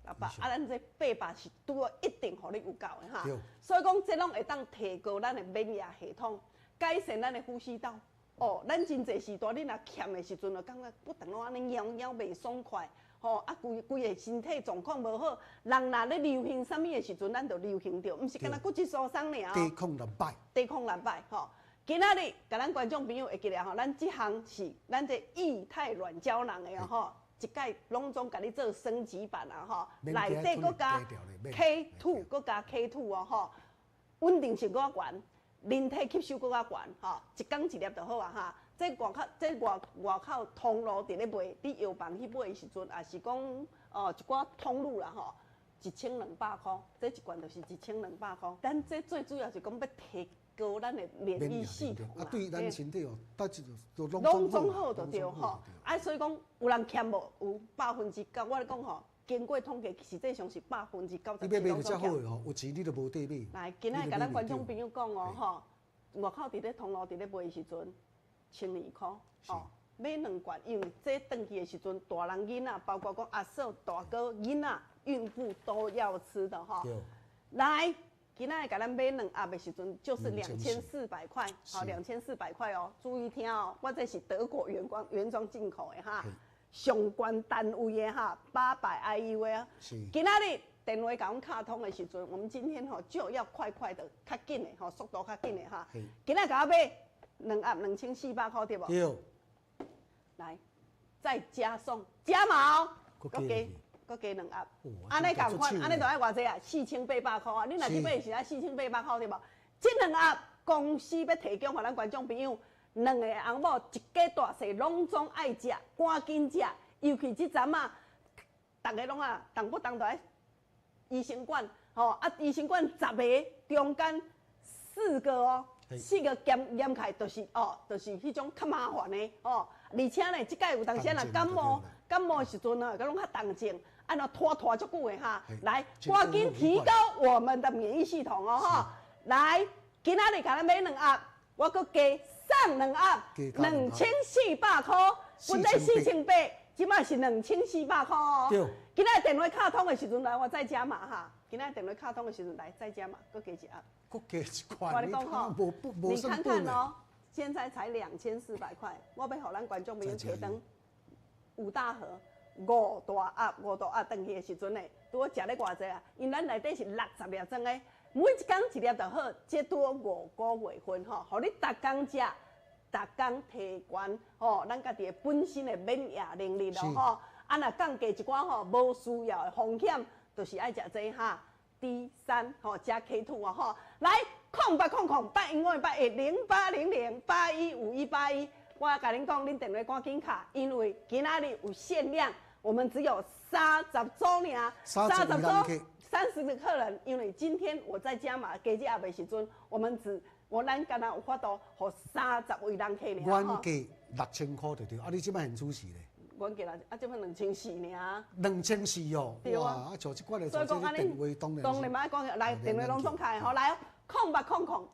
600，啊，咱這800是拄好一定予你有夠的哈。所以講，這攏會當提高咱的免疫系統，改善咱的呼吸道。哦，咱真濟時代，你若欠的時陣，就感覺不斷攏按呢撓撓袂爽快，吼啊，規規個身體狀況無好。人若咧流行啥物的時陣，咱就流行著，毋是干焦骨質疏鬆爾。抵抗力歹。抵抗力歹，吼。今仔日共咱觀眾朋友會記得吼，咱這項是咱這液態軟膠囊的吼，一擺攏總共你做升級版啊吼，內底閣加 K2，閣加 K2 哦吼，穩定性閣較懸。人體吸收閣較懸，吼，一工一粒就好啊，哈。這外口，這外外口通路佇咧賣，你藥房去買的時陣，也是講哦一寡通路啦，吼，1200塊，這一罐就是1200塊。咱這最主要是講欲提高咱的免疫系統啊，對咱身體哦，都攏總好就對吼。啊，所以講有人欠無？有9%，我咧講吼。經過統計，實際上是97%。你欲買就遮好的吼，有錢你就無得買。來，今仔共咱觀眾朋友講哦，吼，外口佇咧通路佇咧賣的時陣，1200塊，吼，買兩罐，因為這轉去的時陣，大人囡仔，包括講阿嫂、大哥、囡仔、孕婦都要吃的吼。來，今仔共咱買兩盒的時陣，就是2400塊，好，兩千四百塊哦，注意聽哦，我這是德國原裝進口的哈。上懸單位的哈，800 IU 的。今仔日電話共阮敲通的時陣，我們今天吼就要快快的，較緊的吼，速度較緊的哈。今仔共我買兩盒2400塊對無？對。來，再加送加碼哦，閣加閣加兩盒。按呢仝款，按呢就愛偌濟啊？4800塊啊！你若去買是愛4800塊對無？這兩盒公司欲提供予咱觀眾朋友。兩个翁某一家大細攏總愛食，趕緊食，尤其這陣仔，逐个攏啊，動不動就愛醫生管，吼啊！醫生管10个中間四個哦，四個兼驗起來就是哦，就是彼種較麻煩的哦。而且呢，這擺有當時若感冒的時陣啊，閣攏較重症，按怎拖拖足久的哈。來，趕緊提高我們的免疫系統哦，哈！來，今仔日共咱買兩盒，我閣加送兩盒，2400塊，本來4800，這擺是2400塊哦。今仔電話敲通的時陣來，我再加碼哈。今仔電話敲通的時陣來，再加碼，閣加一盒。閣加一罐。我跟你講吼，你看看哦，現在才2400塊，我欲予咱觀眾朋友提轉五大盒，五大盒，五大盒轉去的時陣呢，拄好食咧偌濟啊？因咱內底是60粒裝的，每一工一粒就好，這拄好5個月份吼，予你逐工食。逐工提懸吼，咱家己的本身的免疫能力咯吼。啊，若降低一寡吼，無需要的風險，就是愛食這哈 D3吼加 K2 哦吼。來，0800 800 0800 815181，我共恁講，恁電話趕緊敲，因為今仔日有限量，我們只有30组尔， 30位人客。 30个客人，因为今天我在加码加这盒的时阵，我们只我咱敢若有法度，予30位人客尔。原价6000块就对，啊，你这摆现主时咧？原价啦，啊，这摆2400尔。2400哦，对啊。哇，啊，像这款的，所以像讲按呢这个电话当然当然嘛爱讲来电话拢总开吼，来哦，0800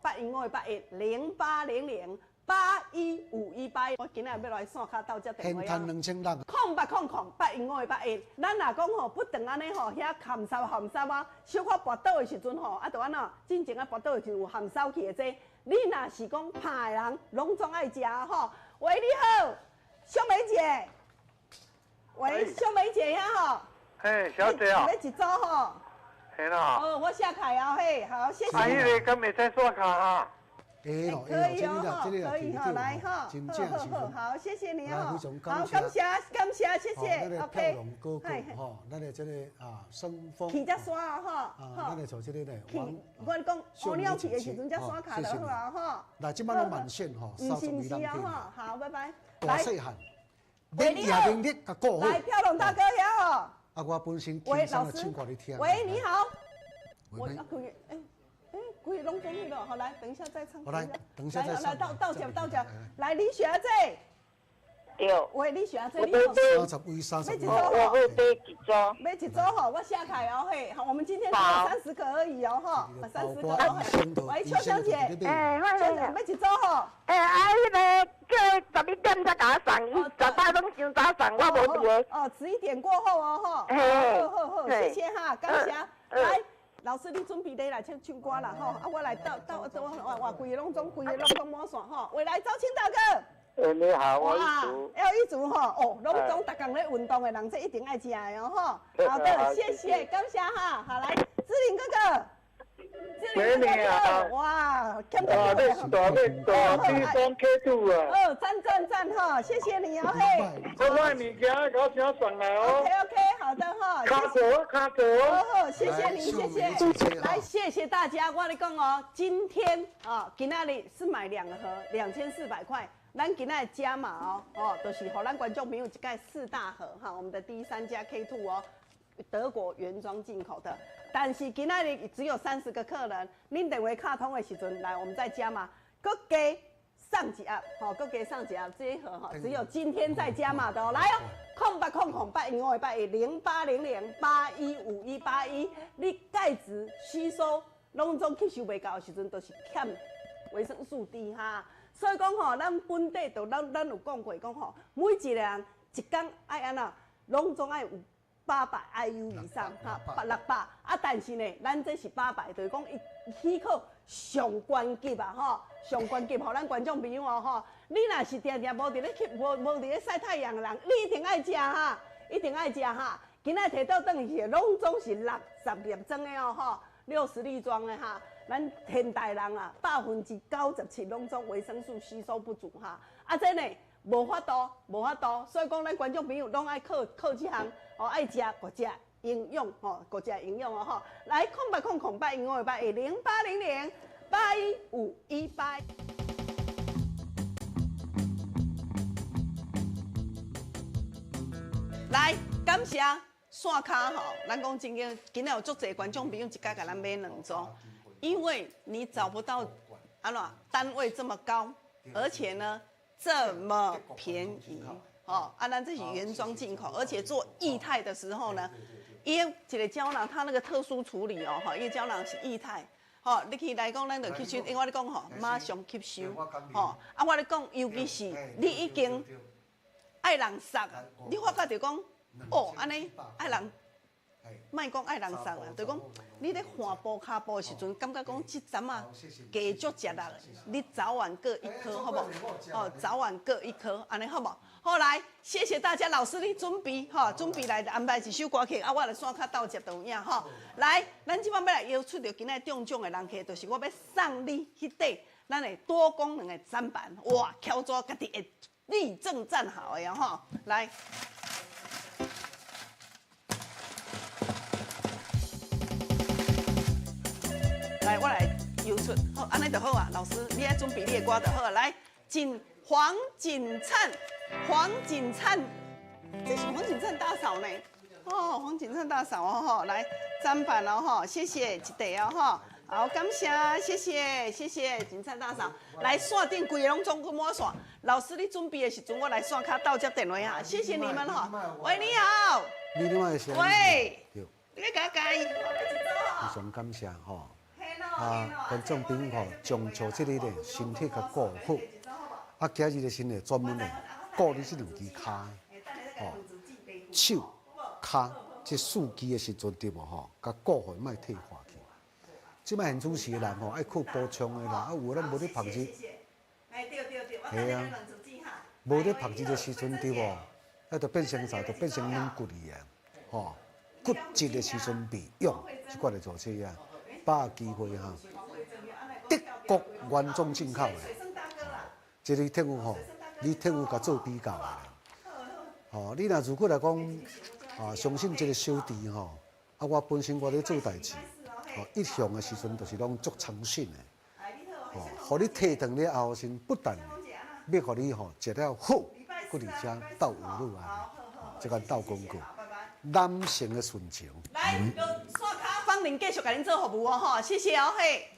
8158 10，0800 815181，我今仔欲来线跤斗接电话现趁2600。 0800 8158 15，咱若讲吼不断按呢吼，遐含湿含湿啊，小可跋倒的时阵吼，啊，就按怎？进前啊跋倒的时阵有含湿去的这，你若是讲拍的人，拢总爱食吼。喂，你好，秀梅姐。喂，秀梅姐呀吼。嘿，小姐啊。欲一组吼。嘿啦。哦，我写开啊嘿，好，谢谢。啊，彼个敢会使刷卡啊？会咯，可以哦，可以哈，来哈，好好好，谢谢你哦，非常好，感谢感谢，谢谢，OK。票哥哥吼，咱的这个啊，生风。去才刷啊哈，啊，咱的做这个咧，去，我跟你讲，乌鸟去的时阵才刷卡就好啊哈。来，这摆拢满线吼，毋是毋是啊哈，好，拜拜。大细汉，免夜能力共顾好。来，飘龙大哥遐吼。啊，我本身轻松的唱歌你听。喂，你好。我啊，可以，哎。规个拢讲去了，好来，等一下再唱。好来，等一下再唱。来，到到这到这，来李雪姐。对。喂，李雪姐，你好。30位，30位。我会买一组。买一组吼，我写开哦嘿，好，我们今天只有30个而已哦哈，30个。喂，邱小姐，哎，邱买一组吼。哎，啊，彼个叫11点才共我送，伊十摆拢伤早送，我无伫个。哦，11点过后哦吼。好好好，谢谢哈，感谢。来。老师，你准备咧来唱唱歌啦吼，啊，我来到到我我规个拢总规个拢总满线吼。喂，来，周清大哥。哎，你好，我一组。要一组吼，哦，拢总逐工咧运动的人，这一定爱食的哦吼。好的，谢谢，感谢哈。好，来，志玲哥哥。美女啊！哇，大大大地方客主啊！哦，赞赞赞哈，谢谢你哦嘿。这块物件给我请上来哦。 OK OK，好的哈。卡座卡座。哦，谢谢你，谢谢。来，谢谢大家。我跟你讲哦，今天啊，今仔日是买两盒2400块，咱今仔加码哦，哦，就是予咱观众朋友一盖四大盒哈，我们的 D 三加 K2 哦，德国原装进口的。但是今仔日只有30个客人，恁电话敲通的时阵来，我们再加码，阁加送一盒，吼，阁加送一盒，这一盒哈，只有今天再加码的哦，来哦，0800 8158 1080 0815 181，你钙质吸收拢总吸收袂够的时阵，就是欠维生素 D 哈。所以讲吼，咱本地就咱有讲过讲吼，每一个人一工爱按怎，拢总爱有800 IU 以上，哈，800啊，但是呢，咱这是八百，就是讲伊起靠上悬级啊，吼，上悬级，予咱观众朋友哦，吼，你若是定定无伫咧去，无伫咧晒太阳的人，你一定爱食哈，一定爱食哈。今仔提倒转去，拢总是60粒装的哦，吼，60粒装的哈。咱现代人啊，97%拢总维生素吸收不足哈，啊，这呢无法度，无法度，所以讲咱观众朋友拢爱靠靠这项。哦，爱食阁食营养吼，阁食营养哦吼。来，0800 8158 1080 0815 18。来，感谢线跤吼，咱讲真经，今仔有足济观众朋友一家共咱买两组，因为你找不到按怎单位这么高，而且呢这么便宜。哦，啊，咱这是原装进口，而且做液态的时候呢，伊一个胶囊，它那个特殊处理哦，哈，伊胶囊是液态，吼，你去来讲，咱就吸收，因为我咧讲吼，马上吸收，吼，啊，我咧讲，尤其是你已经爱人杀，你发觉就讲，哦，按呢爱人。莫讲爱人杀啦，就讲你咧换步跤步的时阵，感觉讲这阵仔加足食力的，你早晚各一颗，好无？哦，早晚各一颗，按呢好无？好来，谢谢大家，老师你准备吼，准备来安排一首歌曲，啊，我来线跤斗接就有影吼。来，咱这摆欲来邀出著今仔中奖的人客，就是我欲送你彼块咱的多功能的砧板，哇，巧纸家己会立正站好的吼，来。来，我来邀出，好，按呢就好啊。老师，你爱准备你的歌就好啊。来，锦黄锦灿，黄锦灿，这是黄锦灿大嫂呢。哦，黃錦燦大嫂哦吼，來砧板哦吼，謝謝一塊哦吼，好感謝，謝謝謝謝錦燦大嫂，來線頂規个攏總閣滿線，老師你準備的時陣，我來線跤鬥接電話哈，謝謝你們哈。喂，你好。你另外是？喂。你共我加油。非常感謝吼。啊，觀眾朋友吼，將像這個咧，身體較顧好。啊，今日的時咧，專門咧顧你這兩支跤，吼，手、跤這四肢的時陣對無吼，共顧好，莫退化去。這擺現主時的人吼，愛靠補充的啦，啊有的攏無咧曝日。係啊，無咧曝日的時陣對無？啊，就變成啥？就變成軟骨去啊，吼，骨質的時陣袂用，這款就做這啊，把握機會哈。德國原裝進口的，這個天有吼，你天有共做比較的啦。吼，你若如果來講，啊，相信這個小弟吼，啊，我本身我咧做代誌，吼，一向的時陣就是攏足誠信的，吼，予你提轉了後時，不但欲予你吼食了好，閣而且鬥有女啊，這個鬥廣告，男性的純情。來，線跤芳玲繼續共恁做服務哦，吼，謝謝哦，嘿。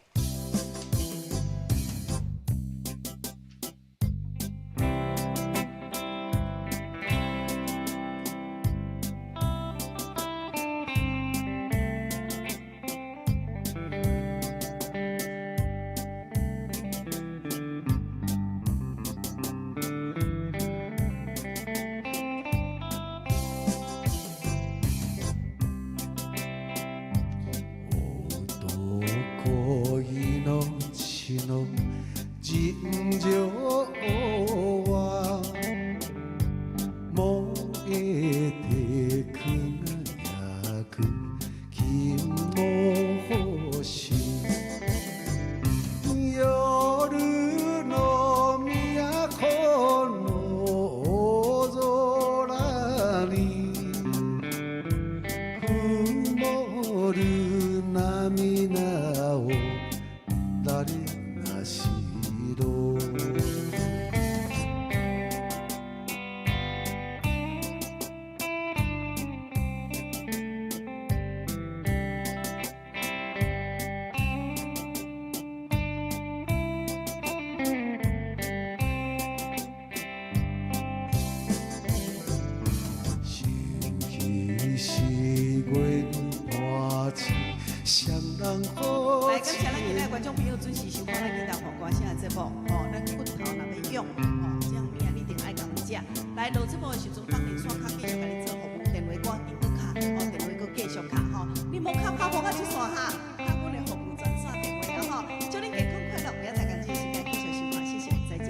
來，感謝咱今仔觀眾朋友準時收看咱今日播歌聲的節目，吼，咱骨頭若欲勇，吼，這項物仔你一定愛共食。來，落節目的時陣，芳玲線跤繼續共你做服務，電話趕緊閣敲，吼，電話閣繼續敲，吼，你莫敲敲無到這線哈，敲阮的服務專線電話哦，吼，祝恁健康快樂，明仔載仝這個時間繼續收看，謝謝，再見。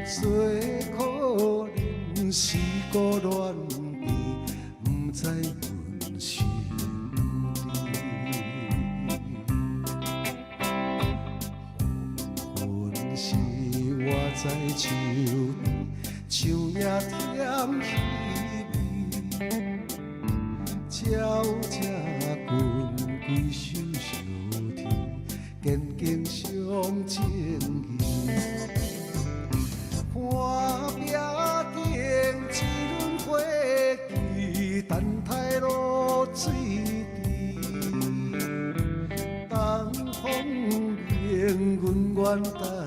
最可憐是孤戀甜，毋知阮心。在樹邊，樹影添稀微，鸟只群规首相听，坚强相情义。看壁顶一轮火旗，等待露水滴，东风明，阮愿等。